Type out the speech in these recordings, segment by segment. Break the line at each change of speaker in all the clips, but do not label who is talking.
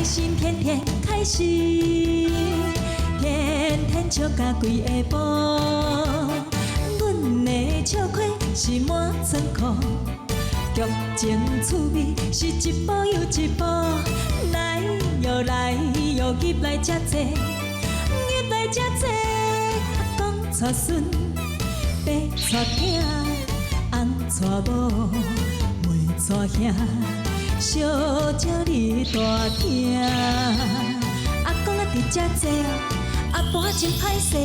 心，天天開心，天天笑甲規下晡。阮的笑虧是滿倉庫，劇情趣味是一步又一步。來喲來喲，入來遮濟，入來遮濟。阿公娶孫，爸娶囝，翁娶某，妹娶兄。小鸟你大听，阿公啊伫遮坐，阿婆真歹势。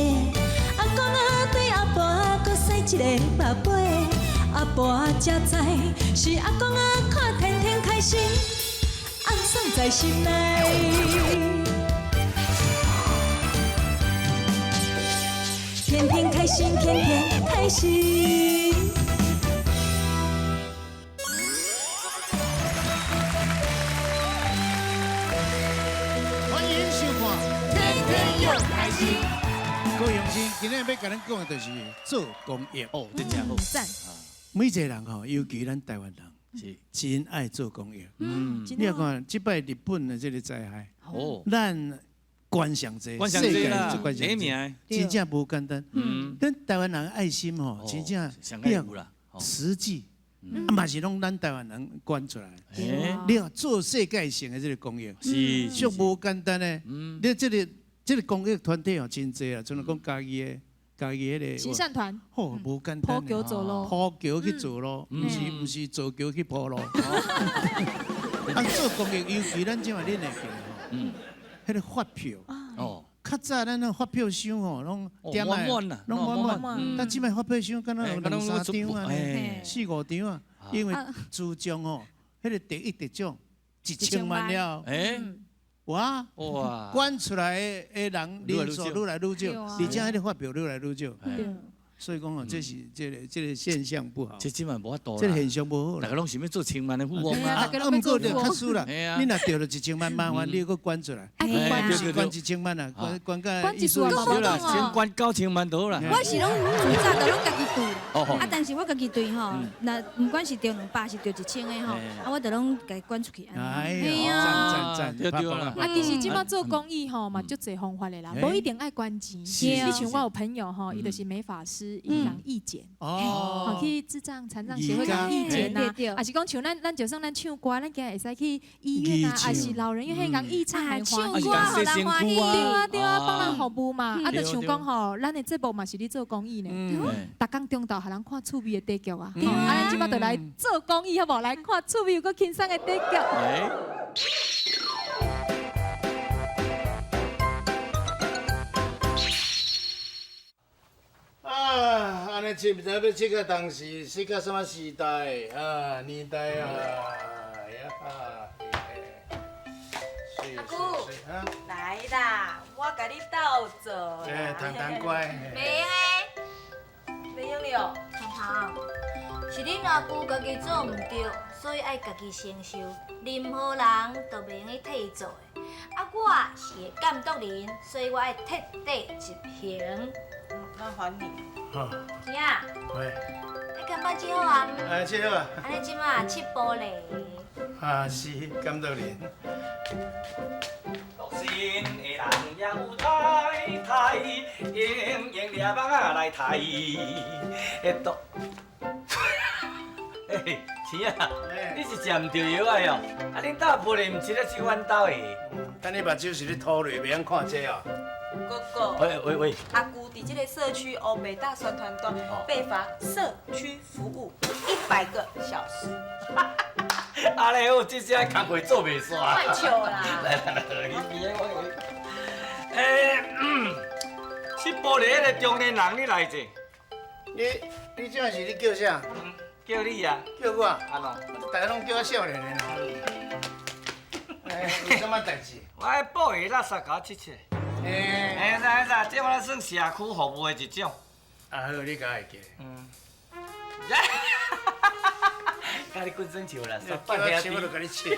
阿公啊对阿婆阁驶一个目尾，阿婆才知是阿公啊看天天開心，暗爽在心內。天天開心，天天開心。
歡迎收看《天天又開心》。各位鄉親，今日欲共咱講的就是做公益。
哦，這真好。
讚。
每一個人吼，尤其咱台灣人，
是
真愛做公益。你若看這擺日本的這個災害，咱捐上濟，
捐上濟啦，
世界真正無簡單。咱台灣人的愛心吼，真正
上愛有啦，
實際，啊嘛是攏咱台灣人捐出來。你看做世界性的這個公益，
是
足無簡單的。你這個公益團體哦，真濟啊，像講嘉義的，嘉義彼個
慈善團，
吼，無簡單。
鋪橋做路，
鋪橋去做路，毋是做橋去鋪路。啊，做公益，尤其咱這馬恁會記吼，彼個發票，哦，較早咱那發票箱吼，攏點啊，攏滿滿。但這擺發票箱敢若有兩三張啊，四五張啊，因為自從吼，彼個得一得獎1000萬了，哇！捐出來的人人數愈來愈少，而且彼個發票愈來愈少。所以講哦，這是這個現象不好。
這這嘛無法度。
這個現象無好。
大家攏想欲做千萬的富翁啊！
啊，毋過就較輸啦。你若著著1000萬，麻煩你閣捐出來。毋是捐1000萬啊，捐捐個意思。
對啦，先捐9000萬就好啦。
我是攏自早就攏家己對，啊，但是我家己對吼，若毋管是著200是著1000个吼，啊，我就攏共伊捐出去。
哎呀，讚讚讚，
對啦。
啊，其實這擺做公益吼嘛，足濟方法的啦，無一定愛捐錢。你像我有朋友吼，伊就是美髮師。伊人義剪，哦，去智障殘障協會共義剪啊，抑是講像咱就算咱唱歌，咱今日會使去醫院啊，抑是老人院彼共義唱來歡喜，
唱歌予人歡喜，
對啊對啊，幫人服務嘛，啊，就像講吼，咱的節目嘛是咧做公益呢，逐工中晝予人看趣味的短劇啊，啊，咱這擺就來做公益好無？來看趣味又閣輕鬆的短劇。
啊，按呢這毋知欲這到當時，這到啥物時代啊？年代啊，呀！
阿姑，來啦，我共你鬥做。
哎，糖糖乖。
袂用的。
袂用了。
糖糖，是恁阿舅家己做毋著，所以愛家己承受。任何人都袂用得替伊做的。啊，我是監督人，所以我愛徹底執行。
麻煩你。
好。
姐啊。
喂。
你感覺這好啊？
哎，這好啊。
按呢這馬七步咧。
啊，是監督人。
獨身的人也有太太，用用掠蠓仔來刣。彼欸，錢啊，你是食毋著藥仔哦？啊，恁兜玻璃毋是咧是阮兜的。
等你目睭是咧拖累，袂晓看這哦。
哥哥，
喂喂喂，
阿姑佇這個社區烏白大宣傳單被罰社區服務100個小時。
阿咧好，這下工課做袂煞。
莫笑啦！
來來來，你邊我。欸，七玻璃彼個中年人，你來者。
你這是咧叫啥？
叫你啊。
叫我？
按怎？
大家攏叫我少年的。欸，有啥物代誌？
我愛布鞋垃圾共我拭拭。欸，會使會使，這我算社區服務的一種。
啊好，你共會記。
嗯。佮你滚耍笑啦，
叫我笑我就共你笑。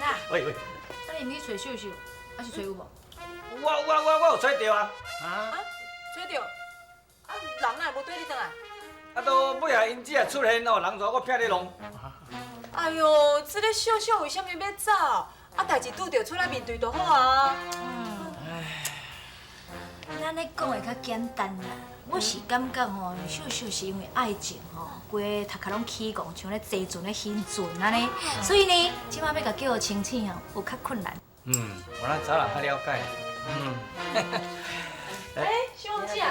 啦。
喂喂。
啊，你毋去揣秀秀，還是揣有無？
我有揣著啊。
啊？
揣著？啊，人哪會無綴你轉來？
啊，都尾仔因姊出現哦，人就我避咧弄。
哎喲，這个秀秀為啥物欲走？啊，代誌拄著出來面對就好啊。
咱咧講會較簡單啦，我是感覺吼，秀秀是因為愛情吼，規個頭殼攏起戇，像咧坐船咧興船按呢，所以呢，這擺欲共叫予清醒吼，有較困難。
嗯，我咱查某人較了解。嗯。
欸，小鳳姐，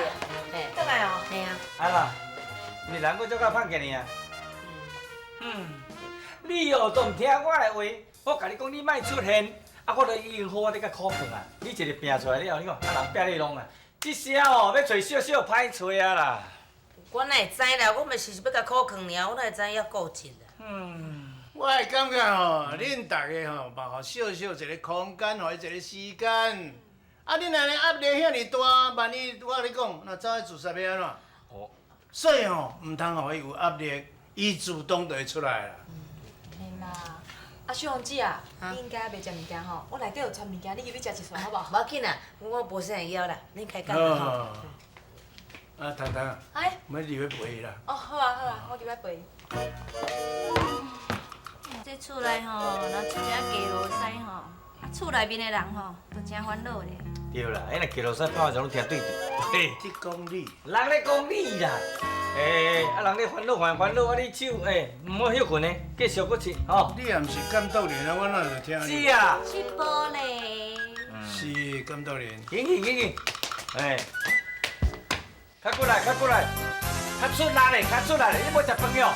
轉來哦。
嘿啊。
啊啦，你人閣足夠胖起呢啊？嗯，你哦都毋聽我的話，我共你講你莫出現，啊，我都已經好好咧共苦困啊。你一日拼出來了，你看啊人拼你弄啊，這聲哦欲揣小小歹揣啊啦。
我哪會知啦？我嘛是欲共苦困爾，我哪會知影遐固執啦？
嗯，
我會感覺吼，恁逐个吼嘛，予小小一個空間，予伊一個時間。啊，恁按呢壓力遐爾大，萬一我共你講，若走去自殺欲按怎？
哦。
所以吼，毋通予伊有壓力，伊自動就會出來啦。
嘿啦，啊秀紅姐啊，你應該袂食物件吼，我內底有帶物件，你入去食一撮好無？
無要緊啦，我無啥會枵啦，恁開講就好。
啊，彤彤，
哎，
欲入去陪伊啦。
哦，好啊好啊，我入來陪伊。
這厝內吼，若出一个鸡路師吼，啊厝內面的人吼，都真煩惱咧。
對啦，彼若鸡路師拍就攏聽對對。嘿，
你講你，
人咧講你啦。欸，啊人咧煩惱煩煩惱，啊你手欸，毋好歇睏呢，繼續閣試吼。
你也毋是監督人啊，我哪會聽你？
是啊。
七寶咧。
是監督人。
緊去緊去，欸，較過來較過來，較出力咧較出力咧，你無食飯喲？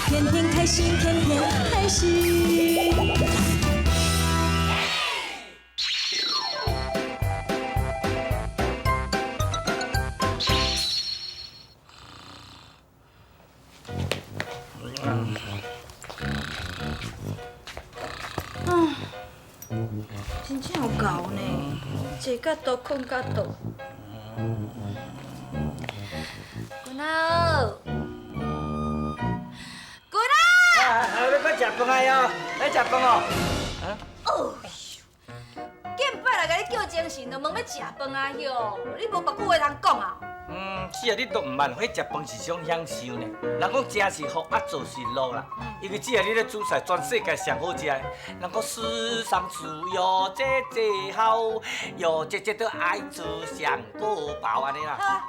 天天開心，天天開心。
啊，真正有夠呢，坐甲倒，睏甲倒。君豪，君豪，
啊，欲閣食飯啊喲，欲食飯哦。啊？
哦，見擺來共你叫精神，就問欲食飯啊喲，你無別句話通講啊？
嗯，是啊，你都毋捌，彼食飯是一種享受呢。人講食是福，啊做是樂啦。因為只要你咧煮菜，全世界上好食的。人講世上只有姐姐好，有姐姐都愛煮上個飽按呢啦。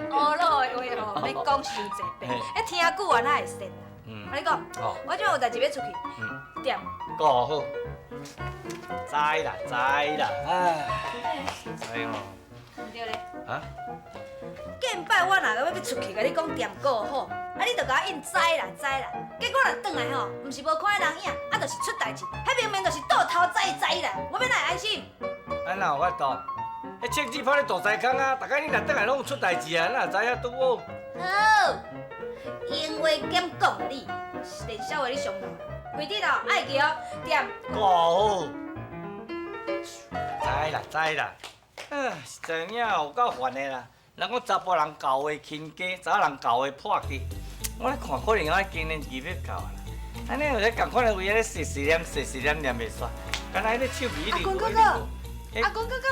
烏魯的話吼，免講傷濟遍，彼聽久啊，哪會熟啦？我你講，我這有代誌欲出去，點。
顧好，知啦知啦，唉，知哦。
對咧。
啊？
見擺我若欲出去，共你講踮顧好，啊你就共我應知啦知啦。結果若轉來吼，毋是無看彼人影，啊就是出代誌，彼明明就是倒頭知知啦，我欲哪會安心？
啊哪有法度？彼銃子拋咧大災空啊，逐擺你若轉來攏有出代誌啊，哪會知影拄好？
好，閒話減講你，練痟話你上當，快點哦，愛記哦，踮。
顧好，知啦知啦，啊，實在影有夠煩的啦。人講查埔人厚的親家，查某人厚的破家。我咧看可能我今年二欲到啊啦，按呢有咧仝款的位咧細細念細細念念袂煞，敢若彼个手皮一直
阿公哥哥，阿公哥哥，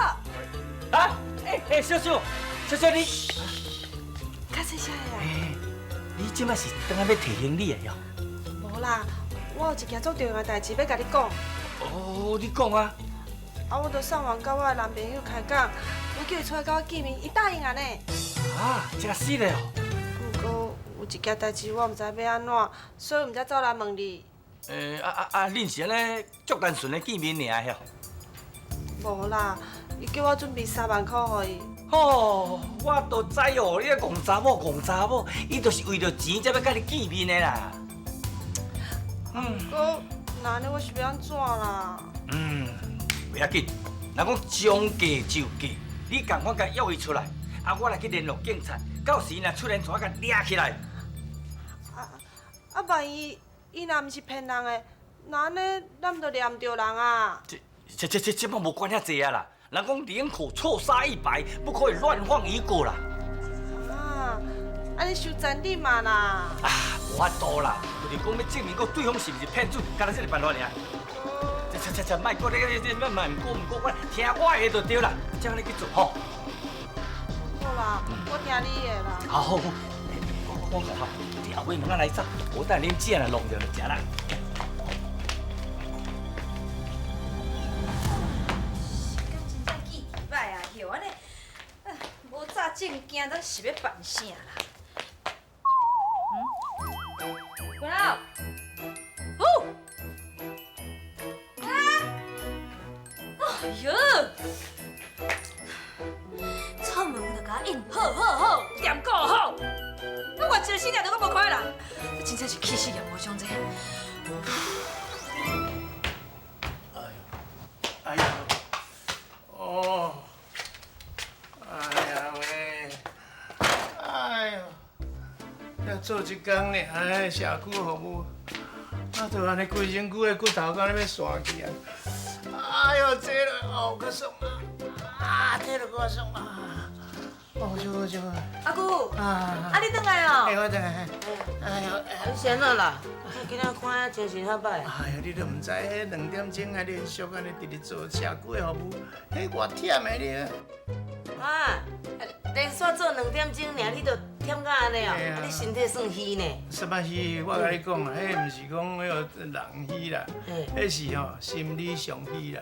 啊，欸欸，秀秀，秀秀你，
較細聲的啦。
你這擺是轉來欲提行李的喲？
無啦，我有一件足重要的代誌欲共你講。
哦，你講啊。
啊，我都上網佮我的男朋友開講，我叫伊出來佮我見面，伊答應啊呢。
啊，這死咧哦！
毋過有一件代誌我毋知欲按怎，所以毋才走來問你。
欸，恁是按呢足單純的見面爾遐？
無啦，伊叫我準備3萬箍予伊。
哦，我都知哦，你咧戇查某，戇查某，伊就是為著錢才欲佮你見面的啦。
嗯。毋過，那按呢我是欲按怎啦？
嗯，袂要緊，人講將計就計，你仝款共約伊出來，啊，我來去聯絡警察，到時若出現，帶我共掠起來。
啊，萬一伊若毋是騙人的，那按呢，咱毋就掠毋著人啊？
這嘛無關遐濟啊啦！人講寧可錯殺100，不可以亂放一個啦。
啊，按呢傷殘忍嘛啦！
啊，無法度啦，就是講欲證明講對方是毋是騙子，干焦這个辦法爾。這切切切，莫阁你你你莫毋过毋过，我听我的就对啦，照按呢去做吼。
好啦，我听你的啦。
好好好，我好，你后尾慢慢来走，我等恁姐若弄著就食啦。
敢真正记忆歹啊？晓按呢，无早正经，咱是欲办啥啦？嗯，过来。哦，啊！哎哟，出门就共我应，好好好，踮顾好。我活一个死定都阁无看人，这真正是气死人无相济。
哎呦，哦，哎呀喂，哎呦，才做一工尔，哎，社区服务，啊，就按呢规身躯的骨头敢若欲散去啊！哎呦，这个哦，阁爽啊！啊，这个阁爽啊！哦，这个这个。
阿姑，
啊，
啊你转来哦。
哎，我转来。哎呦，
你是按怎啦？今仔看精神较歹。
哎呦，你都毋知，彼2点钟啊连续按呢直直做社区的服务，彼偌忝的你。
啊，连续做2点钟尔，你就忝到按呢哦？啊，你身体算虚呢？
啥物虚？我共你讲啦，彼毋是讲彼个人虚啦，彼是吼心理上虚啦。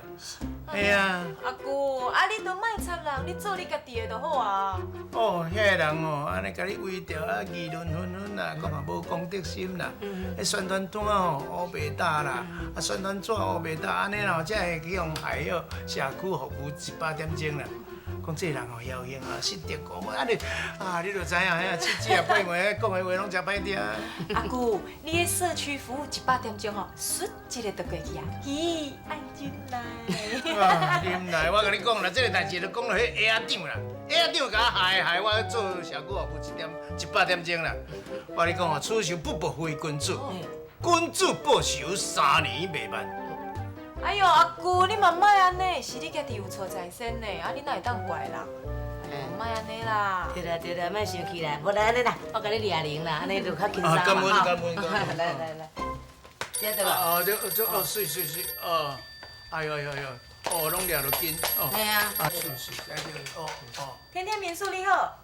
嘿啊。
阿姑，啊你都莫插人，你做你家己的就好啊。
哦，遐个人哦，按呢共你围著啊，议论纷纷啦，讲嘛无公德心啦。彼宣传单吼乌白打啦，啊宣传纸乌白打，按呢吼才会去予害彼社区服务100点钟啦。讲这人哦，侥幸啊，失德高啊，你啊，你就知影，遐七姊啊八妹讲的话拢诚歹听。
阿姑，你彼社区服务100点钟吼，唰一个就过去啊。咦，爱进来。
啊，忍来，我共你讲啦，这个代志就讲落彼下仔长啦，下仔长共我害害我做社区服务100点钟啦。我共你讲哦，此仇不报非君子，君子报仇3年未晚。
哎哟，阿姑，你嘛莫按呢，是你家己有错在先呢，啊，你哪会当怪人？莫按呢啦。
对啦对啦，莫生气啦，无来按呢啦，我共你掠零啦，按呢就较轻松嘛。
感恩感恩感恩。
来来来，这对无？
哦，这这哦，水水水，哦，哎呦哎呦哎呦，哦，拢掠落紧，哦。
嘿啊。
啊，水水，这个，哦哦。
天天民宿你好，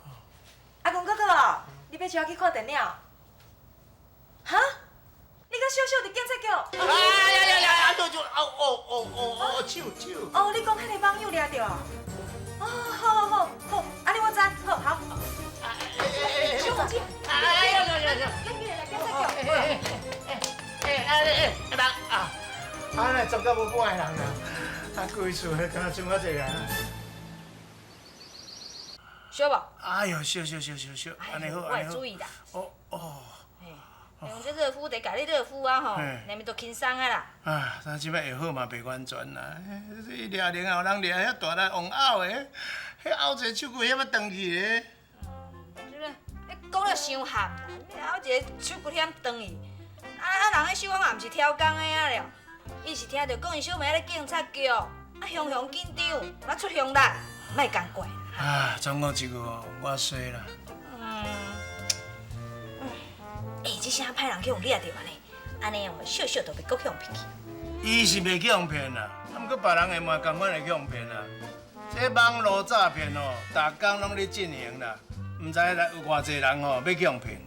阿公哥哥，你欲招我去看电影？哈？你阁小小伫警察局？
哎呀呀呀！就就哦哦哦哦哦，手手。
哦，你讲彼个网友掠著啊？哦，好好好好，按呢我知，好好。小王子，
哎呀呀呀呀！
紧来警察局。
哎哎哎哎，人啊，啊那十到无半个人啊，啊规厝彼敢若剩我一个人。
烧无？
哎呦，烧烧烧烧烧，按呢好，按呢好。
我会注意啦。
哦哦。
用这热敷茶，共你热敷啊吼，连面都轻松啊啦。
啊，咱这摆会好嘛，袂完全啦。这掠铃有人掠遐大力，往拗的，彼拗一个手骨险仔断去咧。
这个，你讲了伤含啦，你拗一个手骨险断去，啊啊，人彼小芳也毋是超工的啊了，伊是听著讲伊小妹咧警察局，啊雄雄紧张，啊出凶力，莫共怪。
啊，总讲一句哦，我衰啦。
欸，这声歹人去予掠著按呢，按呢哦，小小就袂阁去予骗去。
伊是袂去予骗啦，啊，毋过别人会嘛仝款会去予骗啦。这网路诈骗哦，逐工拢咧进行啦，毋知有偌济人吼欲去予骗。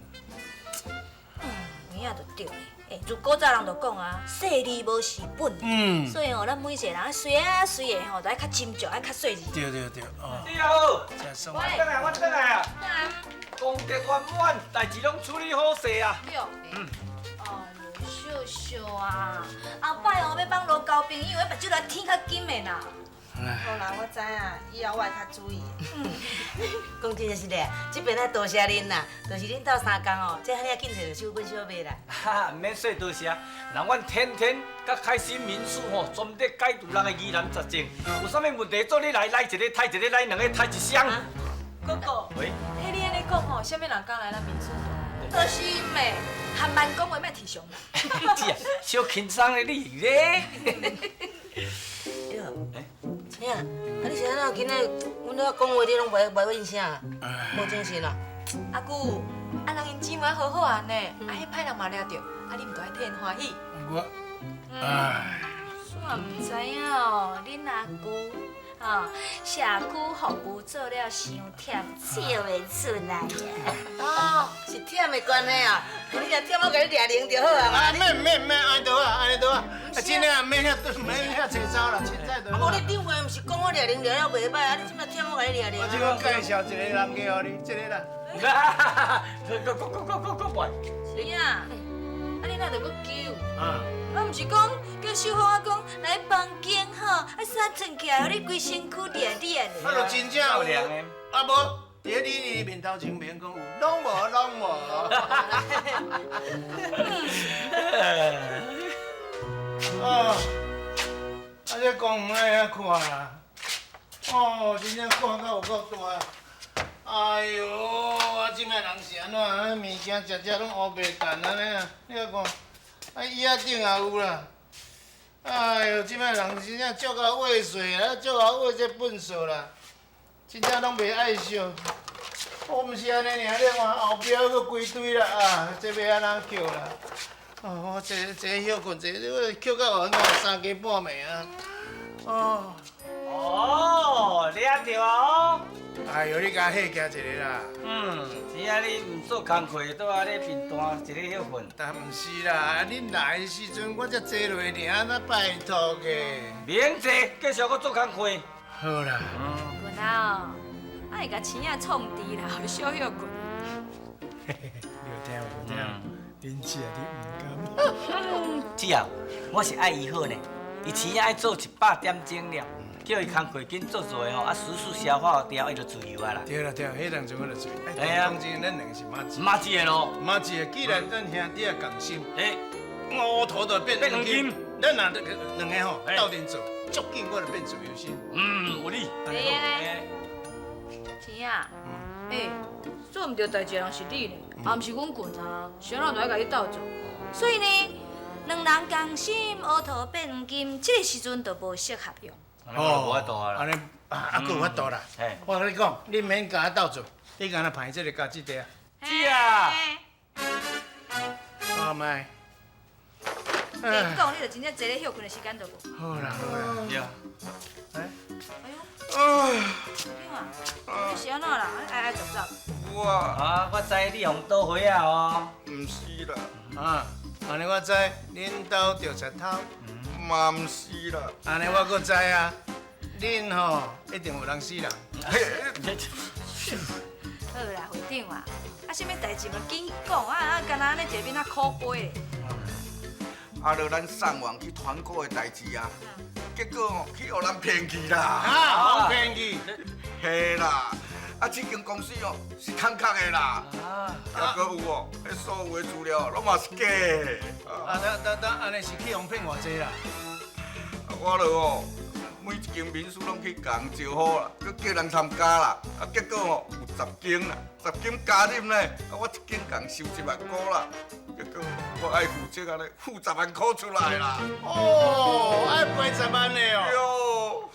有影就对咧。欸，自古早人就讲啊，细腻无蚀本。所以哦，咱每一个人随啊随的吼，都爱较斟酌，爱较细腻。
对对对，哦。
你好。
真爽。
我转来，我转来啊。功德圆满，代志拢处理好势啊。
对。哎呦，秀秀啊，后摆哦，欲放路交朋友，彼目睭来天较金的啦。
好啦，我知影，以后我会较注意。
讲真实的，这边爱多谢恁啦，就是恁斗相共哦，这遐尔紧揣著手本小卖啦。
哈，毋免说多谢，人阮天天佮开心民宿吼，专咧解除人的疑难杂症，有啥物问题做你来，来一个刣一个，来两个刣一箱。
哥哥，
喂，
彼你按呢讲吼，啥物人敢来咱民宿？
就是嘛，含慢讲话莫提上啦。
姐啊，小轻松的你咧。
哟，哎呀，啊你是按怎今仔阮咧讲话，你拢袂应声，无精神啊？
阿姑，啊人𪜶姊妹好好啊呢，啊彼歹人嘛掠著，啊你毋著爱替𪜶欢喜？
我，唉，
我毋知影哦，恁阿舅吼社区服务做了伤忝，笑袂出来啊。
哦，是忝的关系啊，你若忝，我共你掠零就好啊嘛。
啊，免免免，按呢就好啊，按呢就好啊。真的免遐免遐济走啦，凊彩就好。
啊，无你顶回毋是讲我掠零掠了袂歹啊？你这摆忝我共你掠零。
我这个介绍一个人家予你，这个啦。
讲讲讲讲讲讲袂。
是啊，啊你哪著阁救？
啊。
我毋是讲叫秀芳仔讲来房间吼，啊衫穿起来，予你规身躯掠掠的。
啊，就真正有。啊无，伫咧你面头前面讲有，拢无拢无。哦，啊这公园爱遐看啦，哦，真正看到有够大。哎哟，啊这摆人是按怎？啊物件食食拢乌白陈按呢啊，你来看。啊，椅仔顶也有啦。哎哟，这摆人真正足𠢕喂水啊，足𠢕喂这粪扫啦，真正拢袂爱惜。我毋是按呢尔，你看后壁阁规堆啦啊，这欲按怎捡啦？哦，我这这歇睏这，我捡到我三更半暝啊。哦。
哦，掠著啊哦。
哎哟，你共吓惊一下啦。
嗯，是啊，你毋做工课，倒仔咧贫惰一咧歇睏。
但毋是啦，恁来的时阵我才坐落尔，哪拜托个。
免坐，继续阁做工课。
好啦。
阮啊，爱共醒仔创治啦，予你小歇睏。
嘿嘿，你有听无？听？恁姐你毋甘。
姐啊，我是爱伊好呢，伊醒仔爱做100点钟了。叫伊工课紧做做的吼，啊，速速消化掉，伊就自由啊啦。
对啦对啦，彼当阵我就自由。
哎呀，
讲真，咱两个是麻吉。
麻吉的咯。
麻吉的，既然咱兄弟啊仝心，
哎，
乌头就变
黄金。
咱若两个吼斗阵做，足紧我就变自由身。
嗯，有理。
会用的。钱啊，欸，做毋对代志的人是你呢，啊，毋是阮群啊，谁人就爱共你斗做。所以呢，两人仝心，乌头变黄金，这个时阵就无适合用。
哦，无法度啊
啦，按呢啊，阁有法度啦。我共你讲，你免共我斗做，你干焦排这个加这个啊。
是啊。
阿麦。
别讲，你就真正坐咧歇睏的时间都无。
好啦好啦。
对。
哎。
哎呦。啊。你是按怎啦？哀哀杂杂。
我啊，我知你予倒火啊哦。
毋是啦。
啊，按呢我知，恁兜著贼偷。
嘛毋是啦。
按呢我阁知啊，恁吼一定有人死人。
好啦，会长啊，啊，啥物代志嘛紧讲啊，啊，干焦按呢一个面仔苦瓜。
啊，著咱上网去团购的代志啊，结果哦去予人骗去啦。
啊，予骗去？
嘿啦，啊，这间公司哦是空壳的啦。啊，还阁有哦，彼所有的资料拢嘛是假的。
啊，那那那按呢是去予骗偌济啦？
我著哦，每一间民宿拢去共招呼啦，阁叫人参加啦，啊，结果哦有10间啦，10间加入呢，啊，我一间共收1万箍啦，结果我爱负责按呢付10万箍出来啦。
哦，爱赔10万的哦。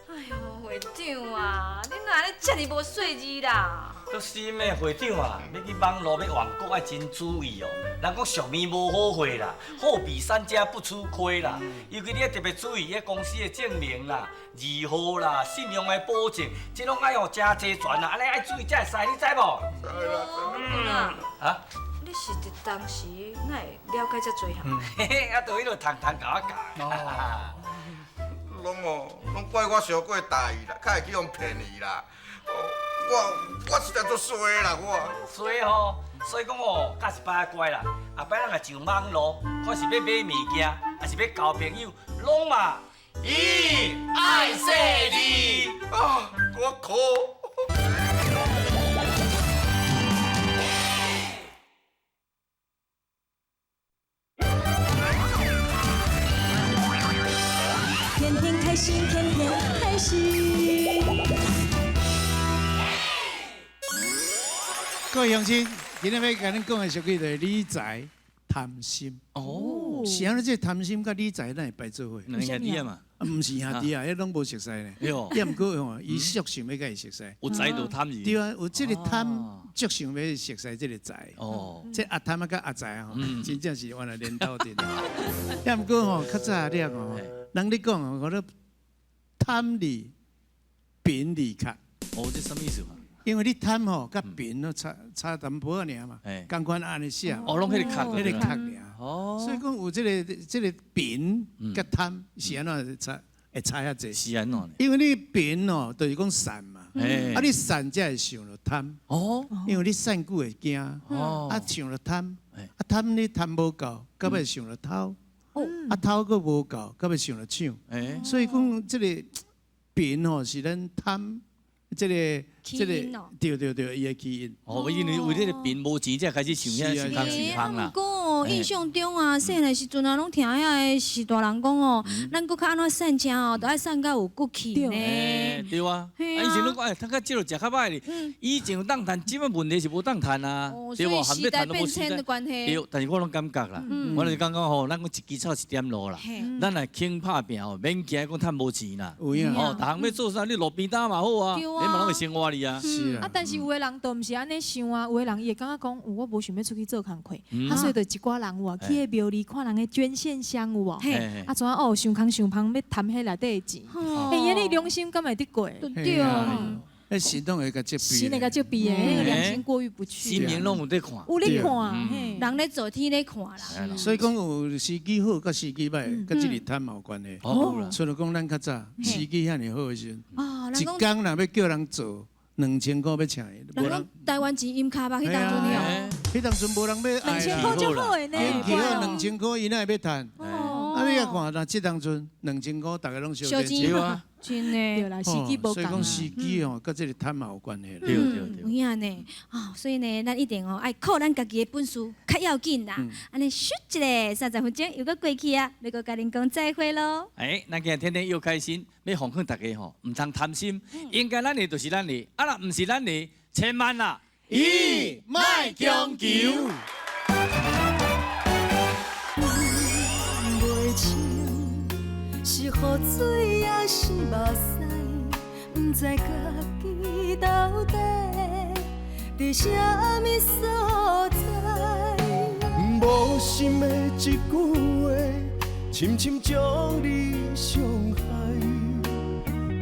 哎呦，会长啊，你哪按呢遮尔无细腻啦？
足深的会长啊，欲去网路欲网购爱真注意哦。人讲俗物无好货啦，货比三家不吃亏啦。尤其你要特别注意，彼公司的证明啦、字号啦、信用的保证，这拢爱哦真齐全啦。按呢爱注意才会使，你知无？
知啦。
嗯。
啊？
你是伫当时哪会了解遮济项？
嘿嘿，啊，就彼落堂堂共我教。
哦。拢哦，拢怪我伤过大意啦，较会去予骗去啦。我实在足衰啦，我。
衰吼，所以讲哦，教一摆乖啦。后摆咱若上网路，看是欲买物件，抑是欲交朋友，拢嘛。
咦，爱细腻
啊，我苦。
天天开心，天天开心。
各位乡亲，今日欲共恁讲的俗语就是理财贪心。哦，是按怎这贪心佮理财哪会排做伙？
两兄弟啊嘛。
毋是兄弟啊，彼攏無熟似呢。也毋過吼，伊足想欲佮伊熟似。
有財就貪字。
對啊，有這个貪，足想欲熟似這个財。這阿貪啊佮阿財吼，真正是原來連鬥陣。也毋過吼，較早了吼，人咧講吼，我咧貪字貧字殼。
哦，這啥物意思？
因為你貪吼，佮貧攏差差淡薄仔爾嘛，仝款按呢寫。
哦，攏彼个殼，
彼个殼爾。哦。所以講有這个貧佮貪是按怎差？會差遐濟。
是按怎？
因為你貧哦，就是講散嘛。啊，你散才會想著貪。哦。因為你散久會驚。哦。啊，想著貪。啊，貪你貪無夠，到尾想著偷。啊，偷閣無夠，到尾想著搶。所以講這个貧吼是咱貪。這个對對對，伊的起因。
哦，因為為這个貧無錢，才開始想遐想空想空啦。
毋過哦，印象中啊，細漢的時陣啊，攏聽遐个是大人講哦，咱閣較按怎散食哦，都愛散甲有骨氣呢。
對啊，啊以前攏講哎，他較少食較歹哩。以前有當趁，這擺問題是無當趁啊，
對無？所以時代變遷的關係。
對，但是我攏感覺啦，我就是感覺吼，咱講一支草一點露啦，咱若肯拍拚吼，免驚講趁無錢啦。哦，逐項欲做啥，你路邊擔嘛好啊，你嘛攏會生活哩啊。
是
啊。啊，但是有的人都毋是按呢想啊，有的人伊會感覺講，我無想欲出去做工課，啊，所以就一寡人有啊，去彼廟裡看人的捐獻箱有無？啊，怎啊哦，想空想芳欲貪彼內底的錢，欸，伊呢良心敢會得過？
對啊。
彼神攏會共責備，
神會共責備的，那个良心過意不去。
神明攏有咧看，
有咧看，
人咧做天咧看啦。
所以講有時機好，佮時機䆀，佮這个貪嘛有關係。哦，像講咱較早時機遐爾好的時陣，一工若欲叫人做2000箍欲請伊，
人講台灣錢陰跤目彼當陣哦，
彼當陣無人欲愛。
2000箍足好的呢，2000
箍伊哪會欲趁？啊，你也看，若這當陣2000箍，逐家攏燒錢。
啊。真的，
對啦，時機無仝。
所以講時機吼，佮這个貪嘛有關係。
對對對。
有影呢，哦，所以呢，咱一定吼愛靠咱家己的本事較要緊啦。按呢，咻一下，30分鐘又閣過去啊，欲閣共恁講再會囉。
欸，咱今日天天又開心，欲奉勸大家吼，毋通貪心，應該咱的就是咱的，啊若毋是咱的，千萬啦，
咦，莫強求。
是雨水抑是目屎，毋知家己到底佇啥物所在。
無心的一句話，深深將你傷害，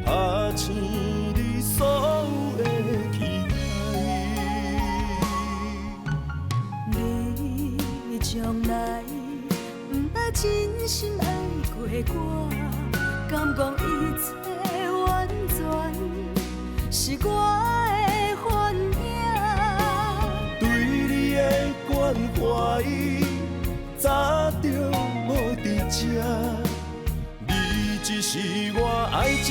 拍醒你所有的期待。
你從來毋捌真心愛過我。敢講一切完全是我的幻影？
對你的關懷早就無佇這，你只是我愛情